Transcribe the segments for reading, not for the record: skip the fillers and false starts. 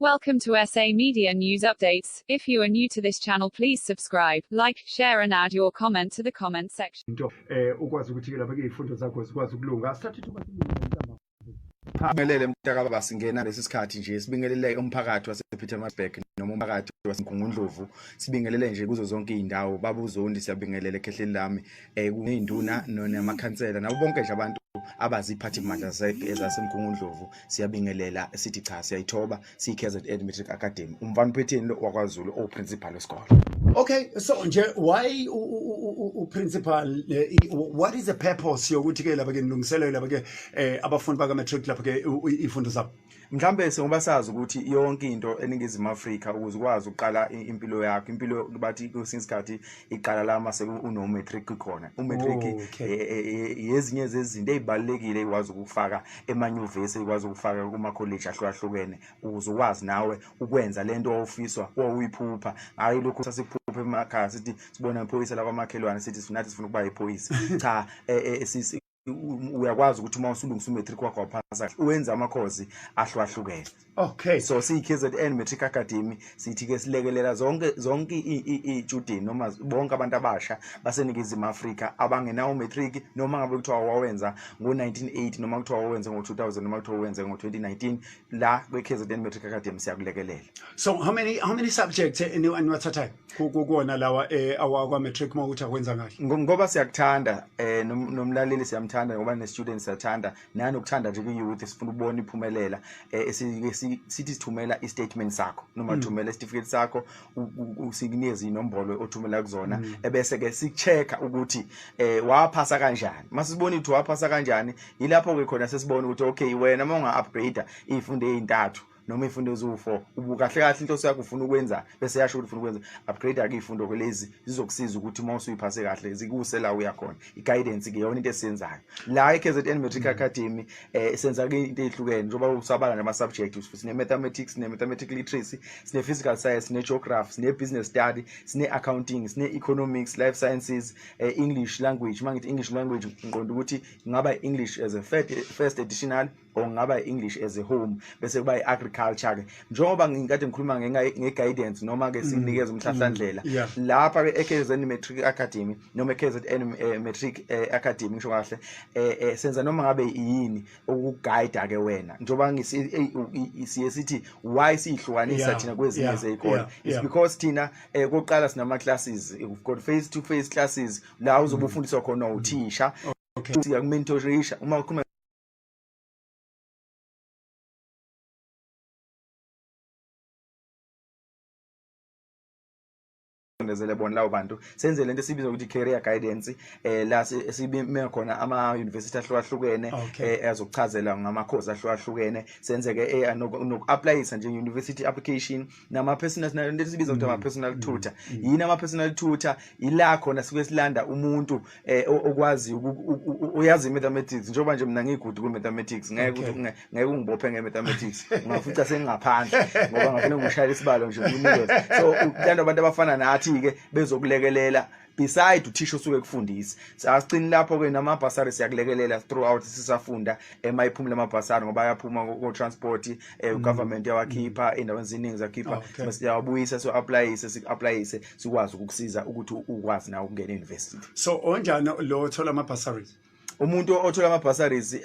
Welcome to SA Media News Updates. If you are new to this channel, please subscribe, like, share and add your comment to the comment section. Into ukwazi ukuthi ke lapha ke izifundo zakho zikwazi ukulunga. Asithathe ithuba sibingelele mntama. Sibingelele mntakababa, singena lesi sikhathi nje sibingelele umphakathi wasePietermaritzburg noma umphakathi waseMgungundlovu, sibingelele nje kuzo zonke izindawo. Baba uZondi, siyabingelela ekhehleni lami, kuneyinduna namakhansela nabo bonke nje abantu abaziphathimandla zaseMgungundlovu, siyabingelela sithi cha, siyayithoba siyi-KZN Matric Academy. Umfana uphetheni lo wakwaZulu owu-principal wesikole. Okay, so nje why u-principal, what is the purpose yokuthi ke lapha ke nilungiselele lapha ke abafundi baka matric lapha ke ifundo zabo? Mhlambe sengoba sazi ukuthi yonke into eNingizimu Afrika, ukuze ukwazi ukuqala impilo yakho, impilo bathi kwesinye isikhathi iqala la mase uno-matric khona. U-matric yezinye zezinto ey'balulekile ey'kwazi ukufaka emanyuvesi, ey'kwazi ukufaka kumakholeji ahlukahlukene, ukuze ukwazi nawe ukwenza lento owawufiswa, owawuyiphupha. Hhayi lokhu sasikuphupha emakhaya, sithi sibona iphoyisa lakwamakhelwane, sithi nathi sifuna ukuba iphoyisa. Cha, uyakwazi ukuthi uma usulungisa u-matric wakho waphasa, wenze amakhozi ahlukahlukene. So siyi-KZN Matric Academy, sithi-ke silekelela zonke iy'tshudeni noma bonke abantu abasha baseNingizimu Afrika abangenawo u-matric, noma ngabe kuthiwa wawenza ngo-1980, noma kuthiwa wawenza ngo-2000, noma kuthiwa wawenza ngo-2019, la kwe-KZN Matric Academy siyakulekelela. So how many subjects eniwathathayo kuwona lawa awakwa matric uma ukuthi akwenza kahle? Ngoba siyakuthanda, nomlaleli siyamthanda, ngoba ne-student siyathanda nanokuthanda nje kwi-youth, sifuna ukubona iphumelela. Sithi sithumela i-statement sakho noma thumela isitifiketi sakho, sikunikeze inombolo othumela kuzona, ebese ke siku-check ukuthi waphasa kanjani. Masibona ukuthi waphasa kanjani, yilapho ke khona sesibona ukuthi okay, wena uma unga-upgrade izifundo ezintathu noma izifundo eziwu-4, ubu kahle kahle inhloso yakho ufuna ukwenza, bese yasho ukuthi ufuna ukwenza, upgrade ke izifundo lezi zizokusiza ukuthi uma usuyiphase kahle zikuse la uya khona. I-guidance ke yona into esiyenzayo la e-KZN Matric Academy. Senza ke into ezihlukene njengoba usabala nama subject: sine mathematics, sine mathematical literacy, sine physical science, sine geography, sine business study, sine accounting, sine economics, life sciences, English language. Mangithi English language, ngiqonda ukuthi ingaba English as a first additional or ngaba English as a home, bese kuba i-agriculture ke, njengoba ngikade ngikhuluma nge-guidance noma ke sinikeza umhlahlandlela lapha ke e-KZN Matric Academy noma e-KZN Matric Academy, ngisho kahle, senza noma ngabe yini ukuguide ke wena, njengoba siye sithi why siyihlukanisa thina kwezinye zey'kole. It's because thina kokuqala sinama classes, we've got face to face classes la uzobe ufundiswa khona uthisha. Siyakumentorisha uma ukhuluma sondezele bona labo bantu, senze lento esibiza ukuthi career guidance, la sibime khona ama university ahlukahlukene azokuchazela ngama course ahlukahlukene, senze ke noku-applyisa nje university application nama personal, lento esibiza ukuthi ama personal tutor. Yini ama personal tutor? Ila khona sike silanda umuntu okwazi uyazi mathematics, njengoba nje mina ngi-good ku mathematics, ngeke ukuthi ngeke ungibophe nge mathematics, ungafica sengingaphandle ngoba ngafuna ngishayela isibalo nje kunikeze. So kulanda abantu abafana nathi ke bezokulekelela beside uthisha osuke kufundisa. Asicini lapho ke, namabhasari siyakulekelela throughout sisafunda, emayiphumule amabhasari, ngoba ayaphuma ko transport, government yawakhipha endaweni eziningi zakhipha. Siyawabuyisa, so applyise, siku-applyise, sikwazi ukukusiza ukuthi ukwazi nawe ukungena e-university. So onjani lo othola ama-bursaries? Umuntu othola ama-bursaries,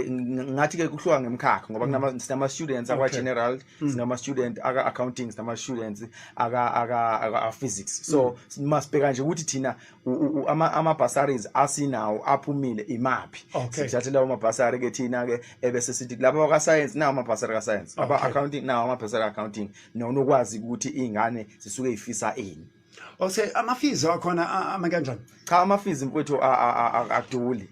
ngathi ke kuhluka ngemkhakha, ngoba kunama sinama students akwa general, sinama student aka accounting, sinama students aka physics. So masibheka nje ukuthi thina ama bursaries asinawo aphumile imaphi. Sithathe lawo mabhasari ke thina ke, ebese sithi laba ka science nawo amabhasari ka science, aba accounting nawo amabhasari accounting, nokwazi ukuthi izingane zisuke ifisa ini. Okay, ama-fees wakhona ama kanjani? Cha, ama-fees mfowethu akuduli.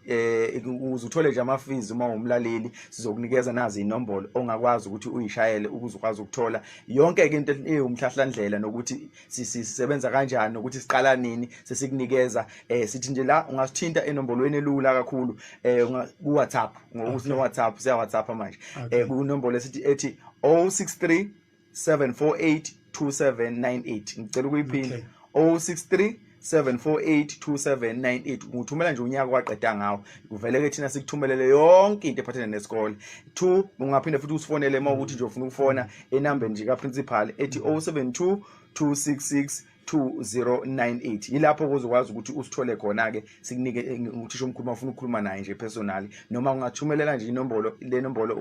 Ukuze uthole nje ama-fees, uma umlaleli, sizokunikeza nazi inombolo ongakwazi ukuthi uyishayele ukuze ukwazi ukuthola yonke ke into ewumhlahlandlela nokuthi sisebenza kanjani nokuthi siqala nini, sesikunikeza. Sithi nje la ungasithinta enombolweni elula kakhulu, ku WhatsApp, ngokuthi no WhatsApp, siya WhatsApp manje, kunombolo esithi ethi 063 748 2798. Ngicela ukuyiphinda: 063 748 2798. Unguthumela nje unyaka waqeda ngawo, kuvele ke thina sikuthumelele yonke into ephathelene nesikole. Two, ungaphinde futhi usifonele uma ukuthi nje ufuna ukufona enambeni nje ka-principal ethi 072 266 2098. Yilapho kuzokwazi ukuthi usithole khona-ke, sikunike uthisha omkhulu uma ufuna ukukhuluma naye nje personally, noma ungathumelela nje inombolo, le nombolo,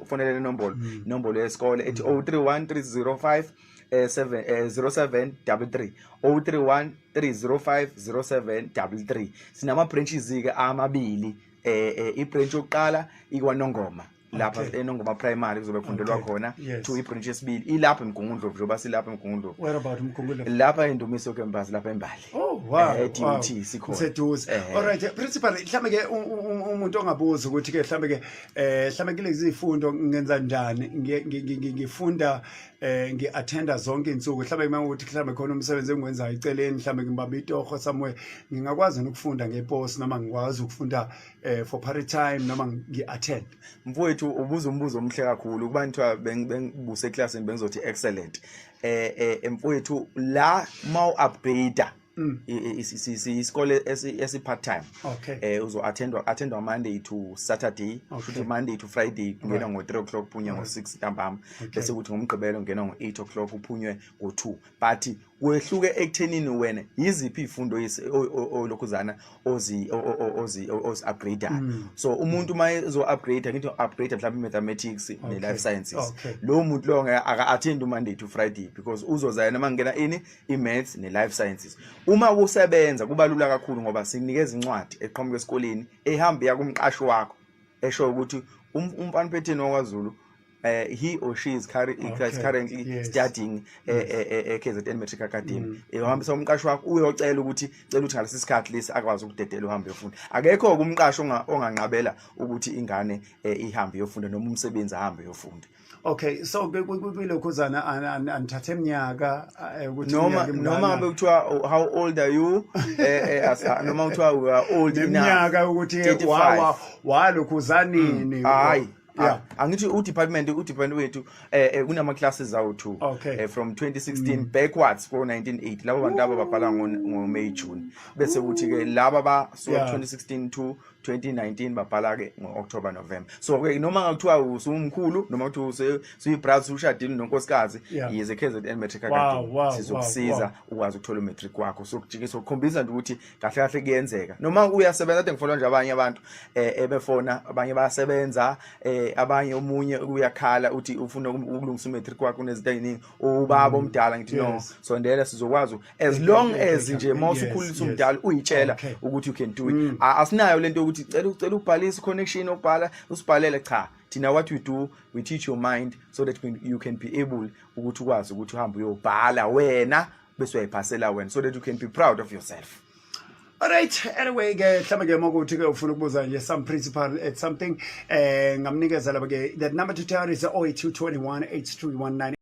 ufonele le nombolo, inombolo yesikole ethi 031 305 7 0733, 031 305 0733. Sinama branches ke amabili. I-branch yokuqala ikwaNongoma lapha eNongoma Primary, kuzobe kufundelwa khona. Two, i-branch yesibili ilapha eMgungundlovu, njengoba silapha eMgungundlovu. Where about uMgungundlovu? Lapha eNdumiso campus, lapha eMbali. E-DUT sikhona. Seduze. Alright, principal, mhlambe ke umuntu ongabuza ukuthi ke mhlambe ke mhlambe kulezi zifundo ngenza njani? Ngifunda, ngi-attenda zonke insuku, mhlambe uma ukuthi mhlambe khona umsebenzi engiwenzayo eceleni, mhlambe ngibamba itoho somewhere, ngingakwazi ukufunda ngepost noma ngikwazi ukufunda for part time noma ngi-attend? Mfowethu, ubuza umbuzo omuhle kakhulu. Kuba nithiwa bengibuse eklasini, bengizothi excellent. Mfowethu, la ma u-upgrade, isikole esi part time, uzo attendwa Monday to Saturday. Futhi Monday to Friday kungena ngo 3 o'clock, uphunywe ngo 6 ntambama. Bese kuthi ngoMgqibelo ngena ngo 8 o'clock, uphunywe ngo 2. But kwehluke ekuthenini wena yiziphi izifundo olokhuzana ozi ozi ozi upgrade. So umuntu uma ezo upgrade, ngithi upgrade mhlawumbe mathematics ne life sciences, lo muntu lo ngeke aka attend Monday to Friday because uzoza yena mangena ini i-maths ne-life sciences. Uma kusebenza kuba lula kakhulu ngoba sikunikeza incwadi eqhamuka esikoleni ehamba iya kumqashi wakho, esho ukuthi umfana uphetheni wakwaZulu, he or she is currently studying e-KZN Matric Academy. Uhambisa umqashi wakho, uyocela ukuthi cela ukuthi ngalesi sikhathi lesi akwazi ukudedela uhambe uyofunda. Akekho umqashi onganqabela ukuthi ingane ihambe iyofunda noma umsebenzi ahambe uyofunda. Okay, so kwilokhuzana anithathe eminyaka ukuthi noma iminyaka noma emingana? Ngabe kuthiwa, "Oh, how old are you?" Noma kuthiwa we are old enough. Neminyaka ukuthi 35. wawa walokhuzanini? Hayi. Yeah. Angithi u-department wethu kunama classes awu 2, from 2016 backwards ko 1980. Labo bantu laba babhala ngo May, June, bese kuthi ke laba ba so 2016 to 2019 babhala ke ngo October, November. So ke noma ngakuthiwa usumkhulu noma kuthiwa usuyi-brother, ushadile nonkosikazi, yize KZN Matric Academy, sizokusiza ukwazi ukuthola umatric wakho. Sokujikisa ukukhombisa nje ukuthi kahle kahle kuyenzeka noma uyasebenza. Kade ngifona nje abanye abantu ebefona, abanye bayasebenza, abanye, omunye uyakhala uthi ufuna ukulungisa umatric wakhe, unezinto eziningi, ubaba omdala. Ngithi no, sondela, sizokwazi as long as nje uma usukhulisa umdala uyitshela ukuthi you can do it. Asinayo lento yokuthi cela ubhalise connection okubhala usibhalele. Cha, thina what we do, we teach your mind so that you can be able ukuthi ukwazi ukuthi uhambe uyobhala wena bese uyayiphasela wena so that you can be proud of yourself. Alright, anyway ke mhlawumbe ke makuthi ke ufuna ukubuza nje some principal at something, ngamnikeza lapha ke, that number to tell is 08221 8319.